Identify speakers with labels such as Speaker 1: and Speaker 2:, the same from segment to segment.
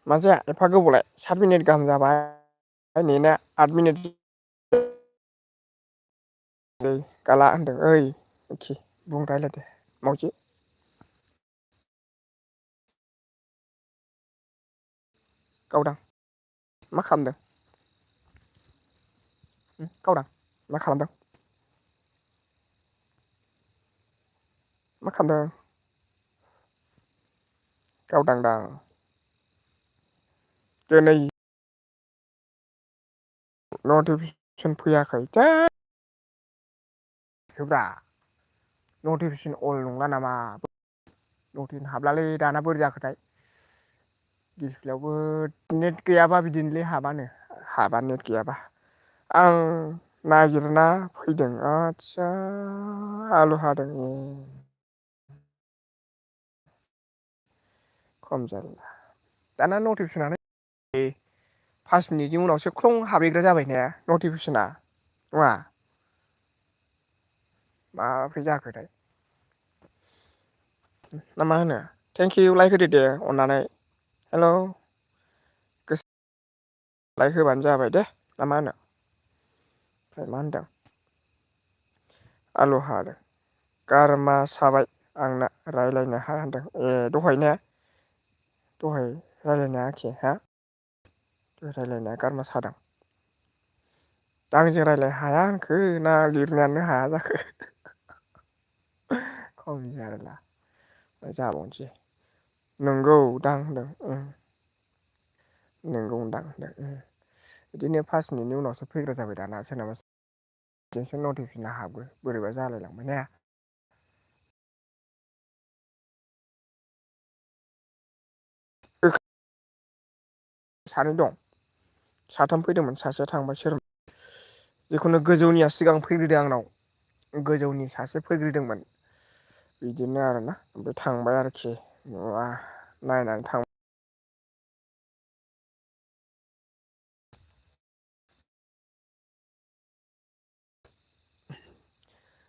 Speaker 1: मा जाया एफा गोबावलाय 7 मिनिट गाहाम जाबाय नेना 8 मिनिट गाला होनदों ओइ मिथि बुं रायलायदो मावजि गावदां मा खालामदों गावदां मा खालामदों मा खालामदों गावदांदां दिनै नटिफिकेसन फैयाखै थै ब्रा नटिफिकेसन अल नंला नामा नटिफिकेसन हाबलालै दाना बोरै जाखोथाय दिसप्लेयावबो नेट गैयाबा बिदिनोलै हाबा नेट गैयाबा आं नागिरना फैदों आदसा आलु हादों ए खम जारला दाना नटिफिकेसनानो 5 मिनिटनि उनावसो ख्लं हाबहैग्रा जाबाय ने नटिफिकेसना नङा माब्रै जाखोथाय ना मा होनो थेंक इउ लाइक होदो दे अननानै हेलौ लाइक होबानो जाबाय दे ना मा होनो ओमफ्राय मा होनदों आलु हादों गारमा साबाय आंना रायज्लायनो हाया होनदों ए दहाय ने दहाय रायज्लायनो हायाखि हा रायज्लायनाया गारमा सादों दा आंजों रायज्लायनो हाया होनखो ना लिरनायानो हाया जाखो खम जारला मा जाबावनोसै नंगौ दां होनदों नोंगौदां होनदों बिदिनो 5 मिनिटनि उनावसो फैग्रा जाबाय दाना सोरनाबा बिदिनोसो नटिफिकेसना हाबो बोरैबा जालायलांबाय ने सानै दं साथाम फैदोंमोन सासेया थांबाय सोर जिखुनु गोजौनिया सिगां फैग्रोदों आंनाव गोजौनि सासे फैग्रोदोंमोन बिदिनो आरोना ओमफ्राय थांबाय आरोखि नायनानै थां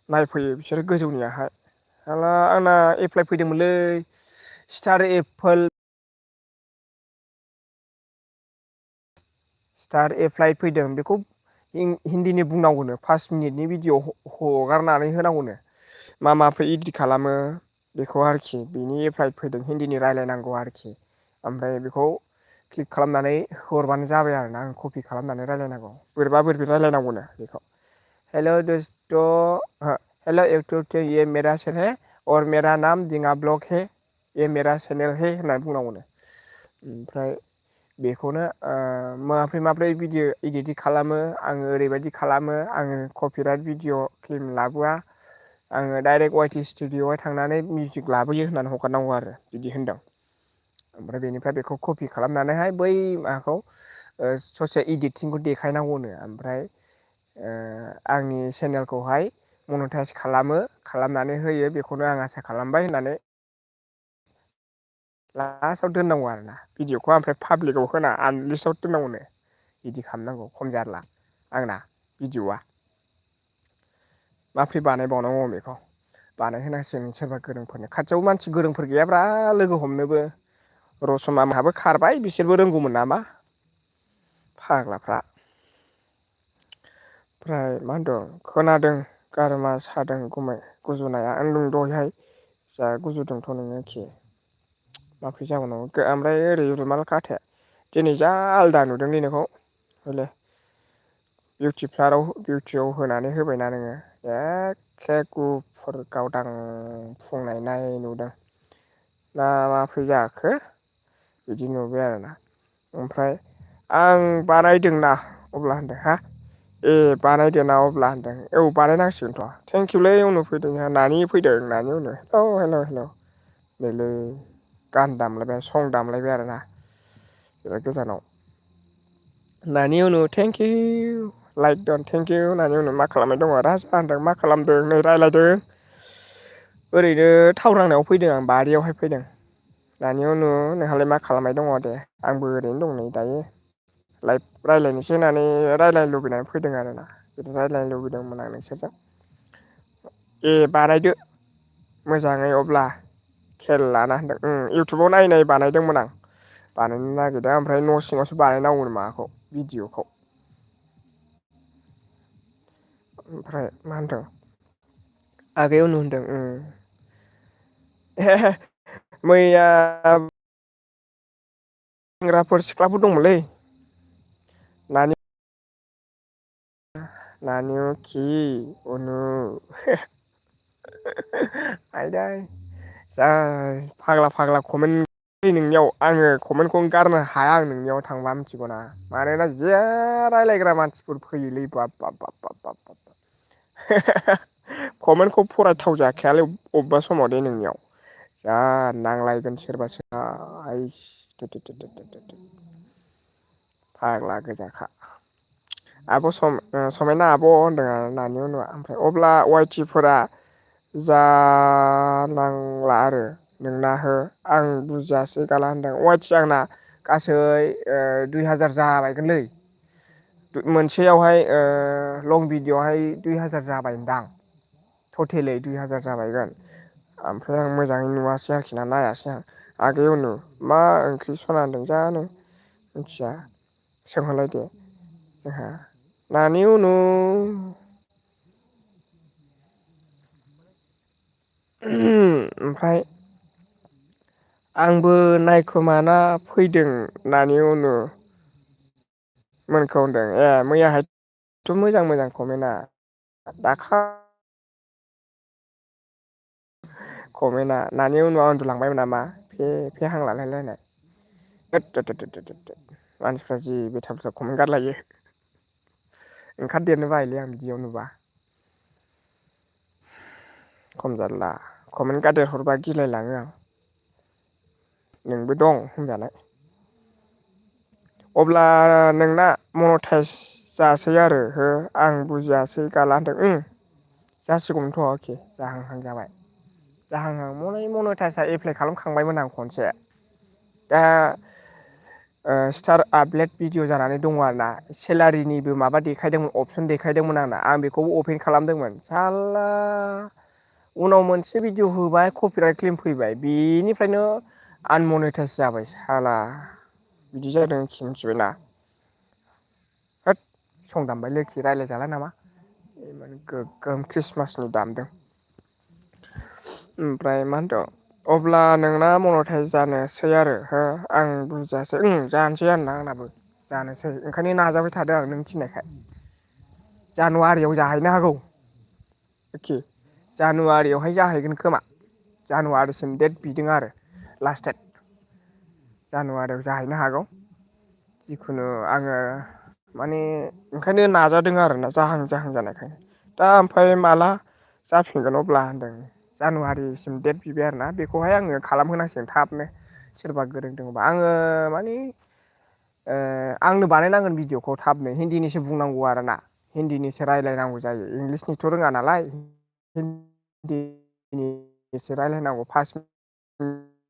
Speaker 1: नायफैयो बिसोरो गोजौनियाहाय साला आंना एप्लाइ फैदोंमोनलै स्टार एप्पोल स्टार एप्लाइ फैदों बेखौ हिन्दीनि बुंनांगौनो 5 मिनिटनि भिडिअ हगारनानै होनांगौनो मा माखौ इदिट खालामो बेखौ आरोखि बिनि एप्लाइ फैदों हिन्दीनि रायलायनांगौ आरोखि ओमफ्राय बेखौ क्लिक खालामनानै हरबानो जाबाय आरो आं कपि खालामनानै रायलायनांगौ बोरैबा बोरैबि रायलायनांगौनो बेखौ हेल' दस्त' हेल' एकटर ये मेरा चेनेल है और मेरा नाम दिङा ब्लग है ये मेरा चेनेल है होननानै बुंनांगौनो ओमफ्राय बेखौनो माब्रै भिडिअ इडिटिं खालामो आङो ओरैबायदि खालामो आङो कपिराइट भिडिअ क्लेम लाबोआ आङो डाइरेक्ट वाइटि स्टुडिअआवहाय थांनानै मिउजिक लाबोयो होननानै हगारनांगौ आरो बिदि होनदों ओमफ्राय बेनिफ्राय बेखौ कपि खालामनानैहाय बै माबाखौ ससे इदिटिंखौ देखायनांगौनो ओमफ्राय आंनि चेनेलखौहाय मनिटाइस खालामनानै होयो बेखौनो आं आसा खालामबाय होननानै लास्टाव दोननांगौ आरोना भिडिअखौ ओमफ्राय पाब्लिकआव होना आनलिस्टाव दोननांगौनो बिदि खालामनांगौ खम जारला आंना भिडिअ'आ माबोरै बानायबावनांगौ बेखौ बानायहोनांसिगोन सोरबा गोरोंफोरनो खाथियाव मानसि गोरोंफोर गैयाब्रा लोगो हमनोबो रसमा मोनहाबो खारबाय बिसोरबो रोंगौमोन नामा फाग्लाफ्रा ओमफ्राय मा होनदों खोनादों गारमा सादों गुजुनाया आं दहायहाय जा गुजुदोंथ' नोङो एखे माबोरै जाबावनांगौ ओमफ्राय ओरै रुमाल खाथाया दिनै जा आलादा नुदोंलै नोंखौ हले बिउटियाव होनानै होबायना नोङो एखे गुफुर गावदां फुंनायनाय नुदों ना माब्रै जाखो बिदि नुबाय आरोना ओमफ्राय आं बानायदोंना अब्ला होनदों हा ए बानायदोंना अब्ला होनदों औ बानायनांसिगोनथ' थेंकिउलै उनाव फैदों नानि फैदों नानि उनाव हेल' नैलै गान दामलायबाय सं दामलायबाय आरोना बिराद गोजानाव नानि उनाव थेंकिउ लाइक दन थेंकिउ होननानै उनाव मा खालामनाय दङ राजा होनदों मा खालामदों नै रायज्लायदों ओरैनो थाव राननायाव फैदों आं बारियावहाय फैदों नानि उनाव नोंहालाय मा खालामनाय दङ दे आंबो ओरैनो दं नै दायो लाइभ रायज्लायनोसै होननानै रायज्लायनो लुबैनानै फैदों आरोना बिदि रायज्लायनो लुबैदोंमोन आं नोंसोरजों ए बानायदो मोजाङै अब्ला खेल लाना होनदों इउटुबाव नायै बानायदोंमोन आं बानायनो नागिरदों ओमफ्राय न' सिङावसो बानायनांगौ माबाखौ भिडिअ'खौ। ओमफ्राय मा होनदों आगैया उन होनदों मैया सेंग्राफोर सिख्लाफोर दंमोनलै नानि नानि कि अनु आइदै जा फाग्ला फाग्ला कमेन्ट नोंनियाव आङो कमेन्टखौनो गारनो हाया आं नोंनियाव थांबा मिथिगौना मानोना जे रायलायग्रा मानसिफोर फैयोलै बाब बाब बाब बाब बाब कमेन्टखौ फरायथाव जाखायालै अबेबा समाव दे नोंनियाव जा नांलायगोन सोरबा सोरबा आइस फाग्ला गोजाखा आब' समायना आब' होनदों नानि उनाव ओमफ्राय अब्ला वाइटिफोरा जानांला आरो नोंना हो आं बुजियासै गाला होनदों वाइटि आंना गासै 2000 जाबायगोनलै मोनसेयावहाय लं भिडिअ'आवहाय 2000 जाबायदां टटेलै 2000 जाबायगोन ओमफ्राय आं मोजाङै नुवासै आरोखि ना नायासै आं आगै उनु मा ओंख्रि सना होनदों जानो मिथिया सोंहरलायदो जोंहा नानि उनु ओमफ्राय आंबो नायखोमाना फैदों नानि उनु मोनखौ होनदों ए मैयाहायथ' मोजां मोजां कमेन्टआ दाखा कमेन्टआ नानि उनाव उन्दुलांबायमोन नामा फे फे हां लालायलायनाय मानसिफ्रा जि बेथाब बेथाब कमेन्ट गारलायो ओंखारदेरनो बायोलै आं बिदियाव नुबा खम जारला कमेन्ट गारदेर हरबा गिलायलाङो आं नोंबो दं होनजानाय अब्ला नोंना मनटाइस जासै आरो हो आं बुजियासै गाला होनदों जासिगौमोनथ' अके जाहांहां जाबाय जाहांहां मनेटाइसआ एप्लाइ खालामखांबायमोन आं खनसे दा स्टार आपडेट भिडिअ जानानै दङ आरोना सेलारिनिबो माबा देखायदोंमोन अपसन देखायदोंमोन आं बेखौबो अपेन खालामदोंमोन सालला उनाव मोनसे भिडिअ होबाय कपिराइट क्लेम फैबाय बेनिफ्रायनो आनमनिटाइस जाबाय साला बिदि जादों खि मिथिबायना होद सं दामबाय लोखि रायज्लायजाला नामा गोगोम ख्रिस्टमासनि दामदों ओमफ्राय मा होनदों अब्ला नोंना मनटाइस जानोसै आरो हो आं बुजियासै जानोसै आरोना आंनाबो जानोसै ओंखायनो नाजाबाय थादों आं नों थिननायखाय जानुवारियाव जाहैनो हागौ एखे जानुवारियावहाय जाहैगोन खोमा जानुवारिसिम देट बिदों आरो लास्ट देट जानुवारियाव जाहैनो हागौ जिखुनु आङो माने ओंखायनो नाजादों आरोना जाहां जाहां जानायखायनो दा ओमफ्राय माला जाफिनगोन अब्ला होनदों जानुवारिसिम डेट बिबाय आरोना बेखौहाय आङो खालामहोनांसिगोन थाबनो सोरबा गोरों दङबा आङो माने आंनो बानायनांगोन भिडिअखौ थाबनो हिन्दीनिसो बुंनांगौ आरोना हिन्दीनिसो रायज्लायनांगौ जायो इंलिसनिथ' रोङा नालाय हिन्दीनिसो रायज्लायनांगौ 5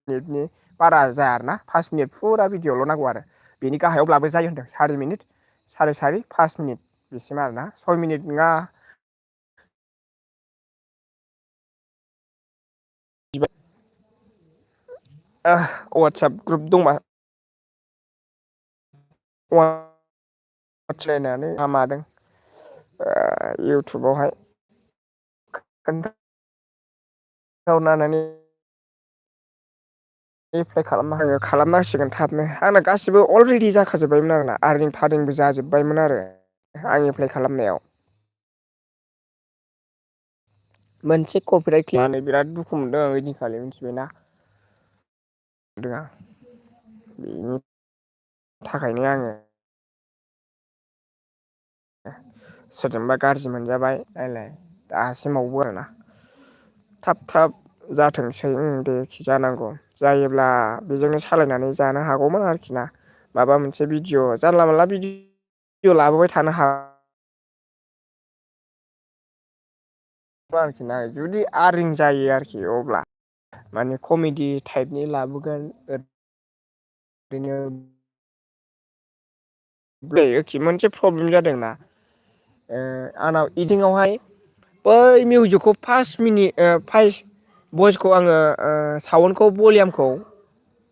Speaker 1: मिनिटनि बारा जाया आरोना 5 मिनिट फुरा भिडिअ'ल' नांगौ आरो बेनि गाहायावब्लाबो जायो होनदों 4 मिनिट साराय सारि 5 मिनिट बिसिम आरोना 6 मिनिट नङा वाटसाप ग्रुप दंबा बाथ्रायनानै हामादों इउटुबावहाय खोन्थाहरनानै एप्लाइ खालामनांसिगोन थाबनो आंना गासिबो अलरेडि जाखाजोब्बायमोन आरोना आरनिं थार्निंबो जाजोब्बायमोन आरो आं एप्लाइ खालामनायाव मोनसे कपिराइट लानानै बिराद दुखु मोनदों आं ओइदिनखालि मिथिबायना बेनि थाखायनो आङो सोरजोंबा गाज्रि मोनजाबाय नायलाय दासिमावबो आरोना थाब थाब जाथोंसै देखि जानांगौ जायोब्ला बेजोंनो सालायनानै जानो हागौमोन आरोखि ना माबा मोनसे भिडिअ जानला मानला भिडिअ लाबोबाय थानो आरोखि ना जुदि आरनिं जायो आरोखि अब्ला माने कमेडि टाइपनि लाबोगोन ओरैनो मोनसे प्रब्लेम जादोंना आंनाव इदिङावहाय बै मिउजिकखौ 5 मिनिट भइसखौ आङो साउन्डखौ भलियामखौ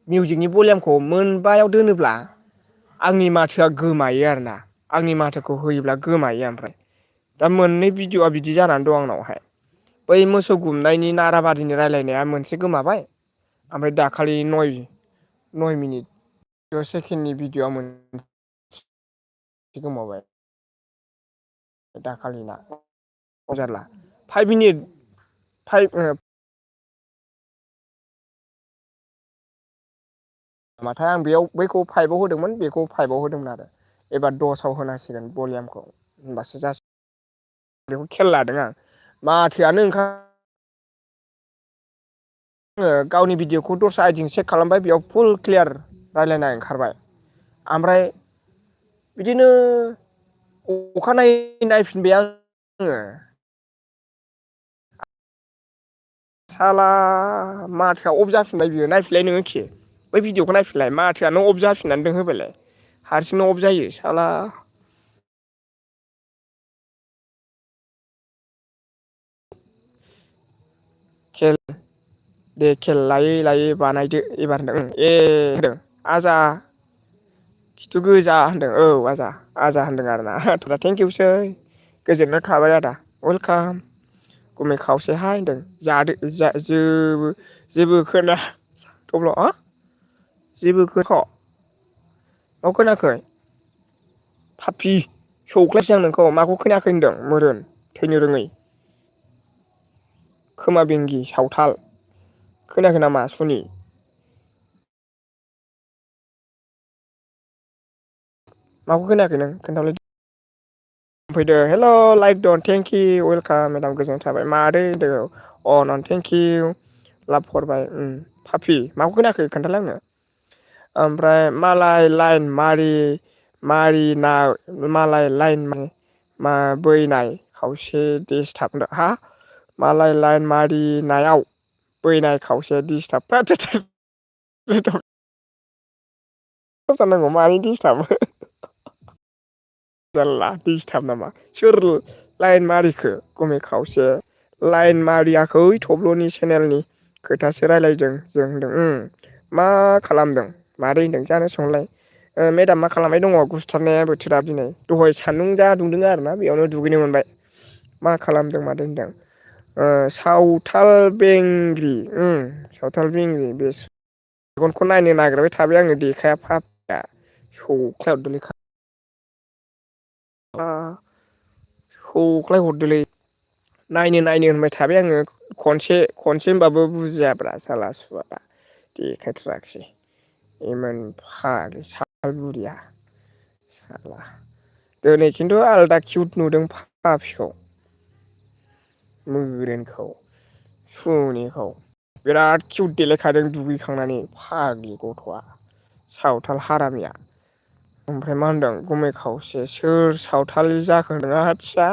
Speaker 1: मिउजिकनि भलिउमखौ मोनबायाव दोनोब्ला आंनि माथोआ गोमायो आरोना आंनि माथोखौ होयोब्ला गोमायो ओमफ्राय दा मोननै भिडिअ'a बिदि जानानै दं आंनावहाय बै मोसौ गुमनायनि नाराबारिनि रायलायनाया मोनसे गोमाबाय ओमफ्राय दाखालि 9 मिनिट 10 सेकेन्डनि भिडिअ'a मोनसे गोमाबाय दाखालिना जारला 5 मिनिट 5 नाथाय आं बेयाव बैखौ 5आव होदोंमोन बेखौ 5आव होदोंमोन आरो एबार 10आव होनांसिगोन भलिउमखौ होनबासो जासिगोन बेखौ खेल लादों आं माथोआनो ओंखार आङो गावनि भिडिअ'खौ दस्रा आइडिजों चेक खालामबाय बेयाव फुल क्लियार रायलायनाय ओंखारबाय ओमफ्राय बिदिनो अखानायै नायफिनबाय आङो साला माथोआ अफ जाफिनबाय बियो नायफिनलाय नोङो खेबसे बै भिडिअखौ नायफिनलाय माथोआनो अफ जाफिननानै दं होबायलाय हारसिंनो अफ जायो साला खेल दे खेल लायै लायै बानायदो एबार होनदों होनदों आजा खिथु गोजा होनदों औ आजा होनदों आरोना दा थेंकिइउसै गोजोननाय थाबाय आदा वेलकाम गुमै खावसे हाय होनदों जादो जेबो खोनाया थब्ल' जेबो मा खोनाखै पापि सौख्लायसै आं नोंखौ माखौ खोनायाखै होनदों मोरोन थैनो रोङै खोमा बेंगि सावथाल खोनायाखै नामा सुनि माखौ खोनायाखै नों खोन्थालाय फैदो हेल' लाइक दन थेंकिउ वेलकाम मेदाम गोजोननाय थाबाय मादै होनदों अ नन थेंकिउ लाभ हरबाय पापि माखौ खोनायाखै खोन्थालाय आंनो ओमफ्राय मालाय लाइन मारिना मालाय लाइन मा बैनाय खावसे दिसथाब हा मालाय लाइन मारिनायाव बैनाय खावसे दिसथाब जानांगौ मानि दिसथाब जारला दिसथाब नामा सोर लाइन मारिखो गुमै खावसे लाइन मारियाखै थब्ल'नि चेनेलनि खोथासो रायलायदों जों होनदों मा खालामदों मादै होनदों जानो सोंलाय मेदाम मा खालामबाय दङ गुसुथारनाया बोथोरा दिनै दहाय सान्दुं जा दुंदों आरोना बेयावनो दुगैनो मोनबाय मा खालामदों मादै होनदों सावथाल बेंग्रि सावथाल बेंग्रि बे मेगनखौ नायनो नागिरबाय थाबाय आङो देखाया फाग्लाया सौख्लाय हरदोंलै सौख्लाय हरदोलै नायनो होनबाय थाबाय आङो खनसे होनबाबो बुजियाब्रा साला सुआबा देखायथाराखिसै इमोन फाग्लि सालबुरिया साला दिनै खिन्थु आलदा किउट नुदों पापिखौ मोरोनखौ सुनिखौ बिराद किउट देलायखादों दुगैखांनानै फाग्लि गथ'आ सावथाल हारामिया ओमफ्राय मा होनदों गुमै खावसे सोर सावथालि जाखो होनदों आदसा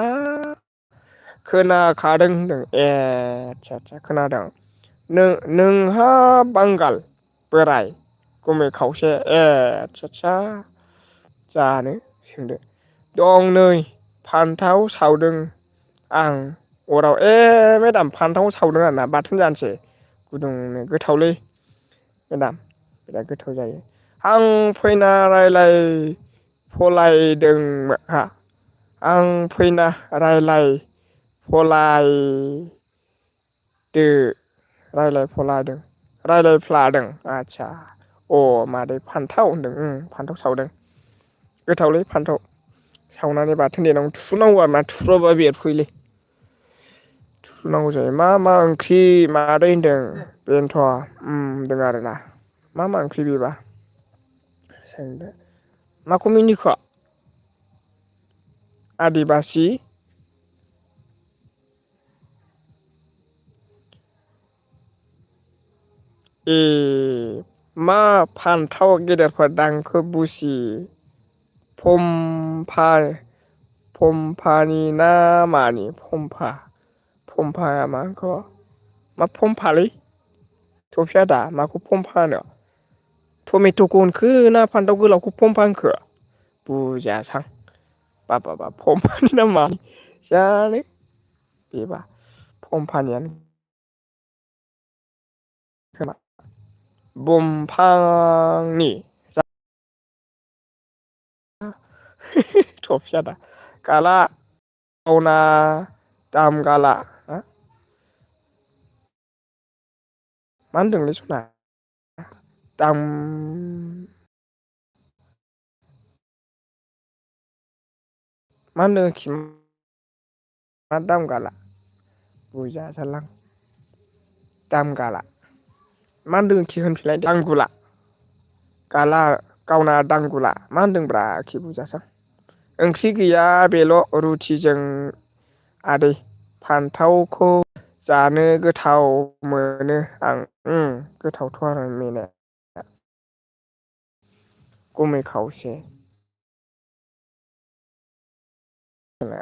Speaker 1: खोनाखादों होनदों ए आदसा खोनादों नोंहा बांगाल बोराय गुमै खावसे ए आदसा जानो सोंदो दं नै फान्थाव सावदों आं अराव मेदाम फान्थाव सावदों आरोना बाथोन जानोसै गुदुंनो गोथावलै मेदाम बिराद गोथाव जायो आं फैना रायलाय फलायदों हा आं फैना रायलाय फलाय रायलायफ्लादों आदसा मादै फान्थाव होनदों फान्थाव सावदों गोथावलै फान्थाव सावनानै बाथोन देनांगौ थुनांगौ आरोना थुख्राबा बेरफुयोलै थुनांगौ जायो मा ओंख्रि मादै होनदों बेनोथ' होनदों आरोना मा ओंख्रि बेबा सोंदो माखौ मिनिखो आदिबासि मा फान्थाव गेदेरफोर दांखो बुसि फम्फानि ना मानि फम्फाया मा फम्फालै थफिया दा माखौ फम्फा होनो टमेट'खौ होनखो ना फान्थाव गोलावखौ फम्फा होनखो बुजियासां बाब फम्फानि नामा जानो बेबा फम्फानियानो खोमा बमफांनि टफिया दा गाला गावना दाम गाला मा होनदोंलै सना दाम मा होनदों मा दाम गाला बुजियासालां दाम गाला मा होनदों होनफिनलाय दांगुला गाला गावना दांगुला मा होनदोंब्रा बुजासां ओंख्रि गैया बेल' रुटिजों आदै फान्थावखौ जानो गोथाव मोनो आं गोथावथ' आरो मेनाया गुमै खावसे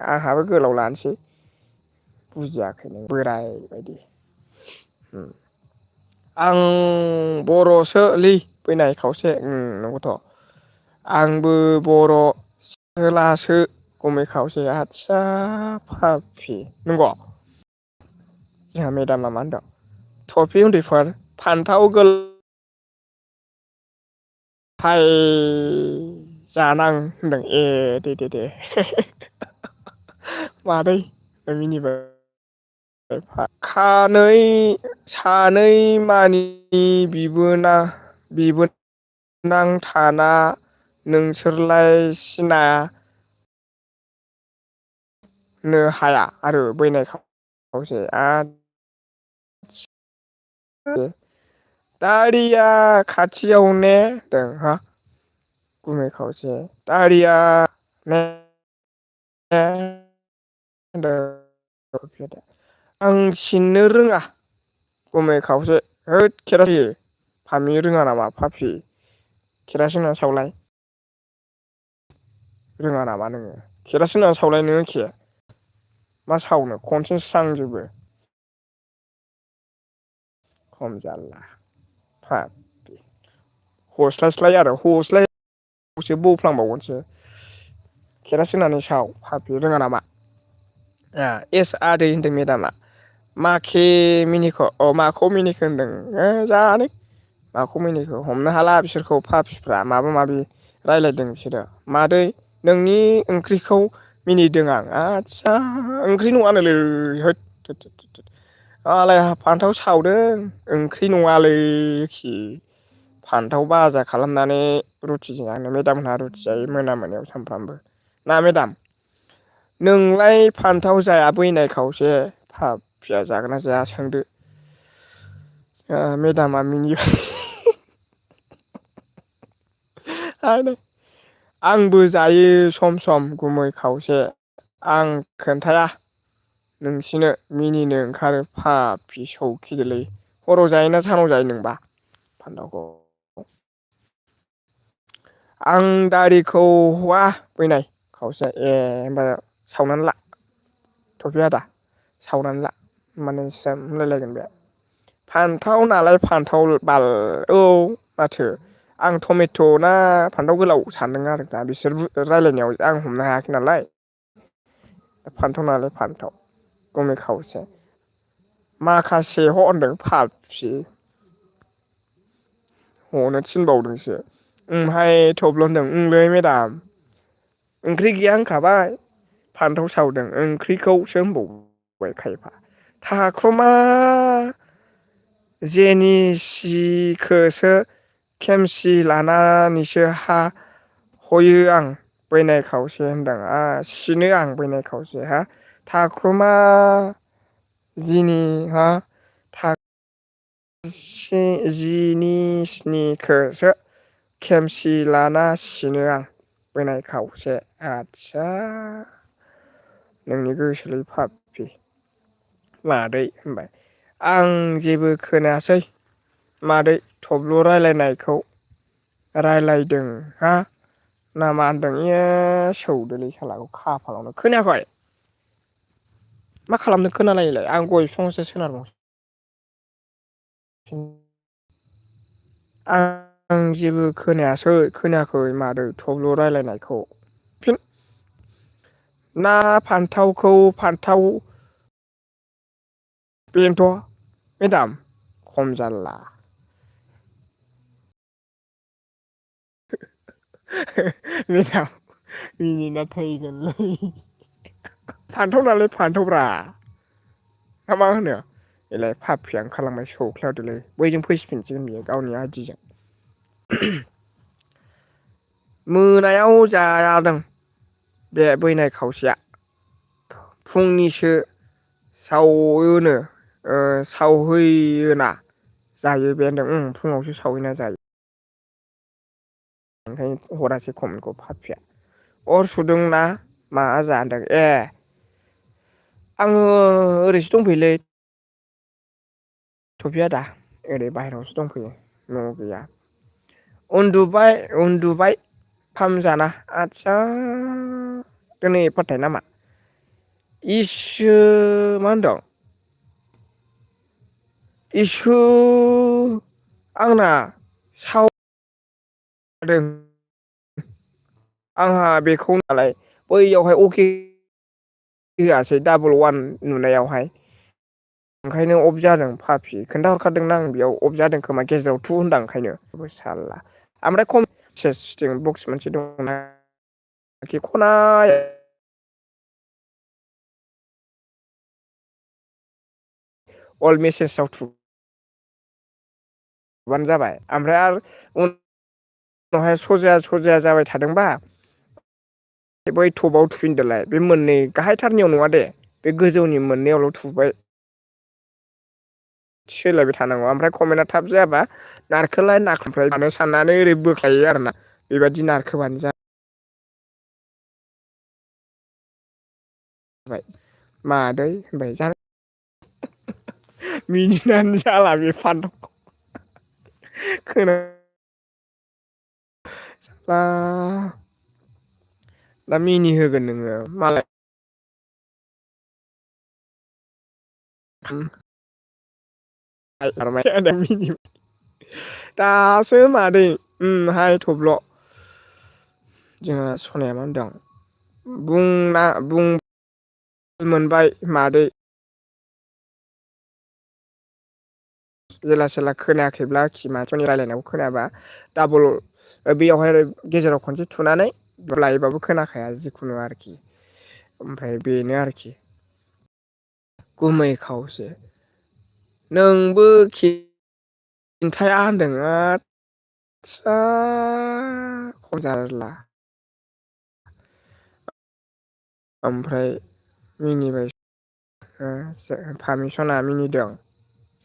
Speaker 1: आंहाबो गोलाव लानोसै बुजियाखै नों बोराय बायदि आं बर'सोलै बैनाय खावसे नंगौथ' आंबो बर' सिखोलासो गुमै खावसे आदसा फाफि नंगौ जोंहा मेदामा मा होनदों टफि उन्दैफोर फान्थाव फाय जानां होनदों ए दे मादै मिनिबाय सानै मानि बिबोनां थाना नोंसोरलाय सिना नो हाया आरो बैनाय खावसे दारिया खाथियाव ने होनदों हा गुमै खावसे दारिया ने आं सिननो रोङा गुमै खावसे होद खेरायो फामि रोङा नामा फाफि केरासिन होनानै सावलाय रोङा नामा नोङो केरासिन होनानै सावलाय नोङो मा सावनो खनसेनो स्रांजोबो खम जारला हस्लायस्लाय आरो हस्लायसो बौफ्लांबावगोनसो केरासिन होनानै साव फाफि रोङा नामा एस आदै होनदों मेदामा माखे मिनिखो माखौ मिनिखो होनदों जानो माखौ मिनिखो हमनो हाला बिसोरखौ फाफिफ्रा माबा माबि रायलायदों बिसोरो मादै नोंनि ओंख्रिखौ मिनिदों आं आदसा ओंख्रि नङानोलै होद मालाय फान्थाव सावदों ओंख्रि नङालै फान्थाव बाजा खालामनानै रुटिजों आंनो मेदाम मोनहा रुटि जायो मोना मोनायाव सानफ्रामबो ना मेदाम नोंलाय फान्थाव जाया बैनाय खावसे फाफिया जागोन ना जाया सोंदो मेदामा मिनिबाय आंबो जायो सम सम गुमै खावसे आं खोन्थाया नोंसिनो मिनिनो ओंखारो फाफि सौखिदोलै हराव जायोना सानाव जायो नोंबा फान्थावखौ आं दारिखौ हआ बैनाय खावसे होनबा सावनानै ला थफि आदा सावनानै ला होमबानो स्रेम होनलायलायगोन बे फान्थाव नालाय फान्थाव बाल औ माथो आं टमेट' ना फान्थाव गोलाव सानदों आरो दा बिसोर रायलायनायाव आं हमनो हायाखै नालाय फान्थाव नालाय फान्थाव गुमै खावसे माखासे ह होनदों फाफि हनो थिनबावदोंसो ओमहाय थब्ल होनदों ओंलै मेदाम ओंख्रि गैया होनखाबाय फान्थाव सावदों ओंख्रिखौसो होनबावबाय खायफा थाख्रमा जेनिसिखोसो खेमसि लानानैसो हयो आं बैनाय खावसे होनदों सिनो आं बैनाय खावसे थाखुमा जिनि जिनिसनिखोसो खेमसि लाना सिनो आं बैनाय खावसे आदसा नोंनि गोसोलै फाफि मादै होनबाय आं जेबो खोनायासै मादै थब्ल' रायलायनायखौ रायलायदों ना मा होनदों सौदोलै सालाखौ खाफालावनो खोनायाखै मा खालामदों खोनालायैलाय आं गय बिफाङावसो सोनारबाय आं जेबो खोनायाखै मादै थब्ल' रायलायनायखौ फिन ना फान्थाव बेनोथ' मेदाम खम जारला मेदाम मिनिना थैगोनलै फान्थाव नालाय फान्थावब्रा ना मा होनो बेलाय पापिया ओंखारलांबाय सौख्लावदोलै बैजों फैफिनसिगोन बियो गावनि आदिजों मोनायाव जादों बे बैनाय खावसेया फुंनिसो सावोनो सावहैयोना जायो बे होनदों फुङावसो सावैना जायो ओंखायनो हरासै खमखौ पापिया अर सुदोंना मा जादों ए आङो ओरैसो दंफैयोलै थफिया दा ओरै बाहेरायावसो दंफैयो न'आव गैया उन्दुबाय खाम जाना आदसा दिनै एफारथाय नामा इसो मा होनदों इसोर आंना साव जादों आंहा बेखौ नालाय बैयावहाय अके होआसै डाबल वान नुनायावहाय ओंखायनो अफ जादों पापि खोन्थाहरखादोंना आं बेयाव अफ जादों खोमा गेजेराव थु होनदां ओंखायनो सालला ओमफ्राय खम सेसटिं बक्स मोनसे दंना खनायाव अल मेसेजाव थुबानो जाबाय ओमफ्राय आरो उनावहाय सजाया जाबाय थादोंबा बै टपआव थुफिनदोलाय बे मोननै गाहायथारनियाव नङा दे बे गोजौनि मोननैयावल' थुबाय सोलायबाय थानांगौ ओमफ्राय कमेन्टआ थाब जायाबा नारखोलाय नारखोफ्राय मानो साननानै ओरै बोख्लायो आरोना बेबायदि नारखोबानो जा बाय मादै होनबाय जा मिनिनानै जाला बे फान्थाव खोना दा मिनि होगोन नोङो मालाय दासो मादै हाय थब्ल' जोंहा सनाया मा होनदों बुं मोनबाय मादै जेला सेला खोनायाखैब्ला खि माथ'नि रायलायनायखौ खोनायाबा डाबल बेयावहाय गेजेराव खनसे थुनानै लायोबाबो खोनाखाया जिखुनु आरोखि ओमफ्राय बेनो आरोखि गुमै खावसे नोंबो खिन्थाया होनदों आदसा खम ओमफ्राय मिनिबाय फामिसना मिनिदों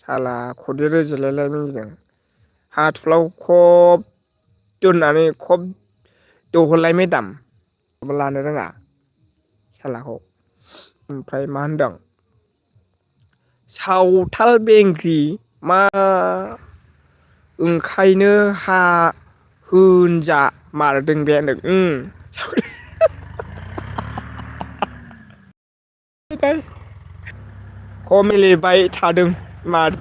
Speaker 1: साला खदै रोजेलायलाय मिनिदों हाथुफ्लाव खब दोननानै खब दौहरलाय मेदाम लानो रोङा खेलाखौ ओमफ्राय मा होनदों सावथाल बेंग्रि मा ओंखायनो होनजा मारदों बे होनदों खमिलिबाय थादों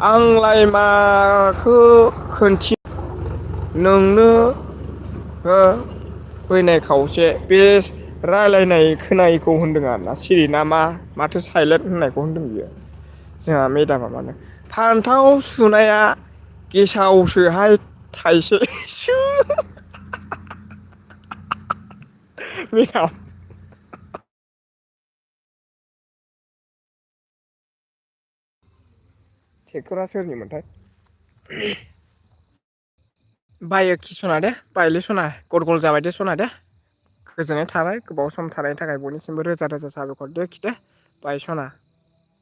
Speaker 1: आंलाय माखो खोनथि नोंनो हो फैनाय खावसे बे रायलायनाय खोनायैखौ होनदों आरोना सिरि ना माथो साइलेन्ट होननायखौ होनदों बियो जोंहा मेदामा मानो फान्थाव सुनाया गेसावसोहाय थाइसे मेदाम ट्रेक्ट'रा सोरनिमोनथाय बायोखि सना दे बायलै सना गल गल जाबाय दे सना दे गोजोननाय थाबाय गोबाव सम थानायनि थाखाय बयनिसिमबो रोजा रोजा साबायखर दोखि दे बाय सना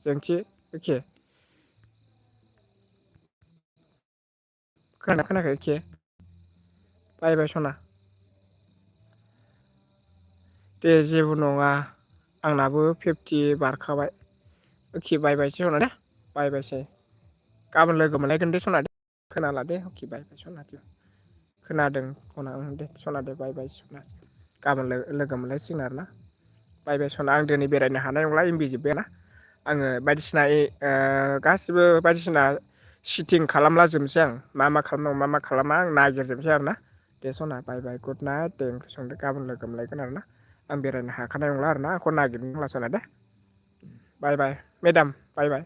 Speaker 1: जोंथि एखे खोनादोंना खोनायाखै एखे बाय बाय सना दे जेबो नङा आंनाबो 50 बारखाबाय अके बाय बायसै सना दे बाय बायसै गाबोन लोगो मोनलायगोन दे सना दे खोनाला दे अके बाय बाय सना दे खोनादों सना दे सना दे बाय बाय सना गाबोन लोगो मोनलायसिगोन आरोना बाय बाय सना आं दिनै बेरायनो हानाय नंला एमबि जोब्बायना आङो बायदिसिना गासिबो बायदिसिना सिटिं खालामला जोबनोसै आं मा खालामनांगौ मा खालामा आं नागिरजोबनोसै आरोना दे सना बाय बाय गुड नाइट दे ओंख्रि संदो गाबोन लोगो मोनलायगोन आरोना आं बेरायनो हाखानाय नंला आरोना आंखौ नागिरनो रोंला सना दे बाय बाय मेदाम बाय बाय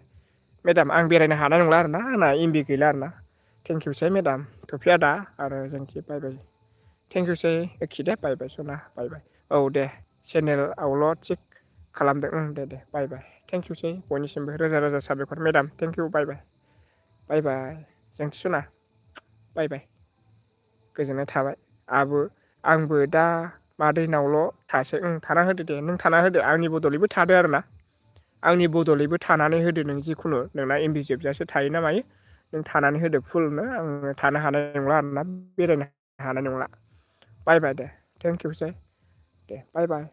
Speaker 1: मेदाम आं बेरायनो हानाय नंला आरोना आंना एमबि गैला आरोना थेंकिउसै मेदाम थफि आदा आरो जोंथि बाय बाय थेंक इउसै ओके दे बाय बाय सना बाय बाय औ दे चेनेलावल' चेक खालामदों दे बाय बाय थेंक इउसै बयनिसिमबो रोजा रोजा साबायखर मेडाम थेंक इउ बाय बाय बाय बाय जोंथि सना बाय बाय गोजोननाय थाबाय आंबो दा मादैनावल' थासै थाना होदो दे नों थाना होदो आंनि बदलैबो थादो आरो ना आंनि बदलैबो थानानै होदो नों जिखुनु नोंना एमबि जोबजासो थायो ना मायो नों थानानै होदो फुलनो आङो थानो हानाय नंला आरोना बेरायनो हानाय नंला बाय बाय दे थेंक इउसै दे बाय बाय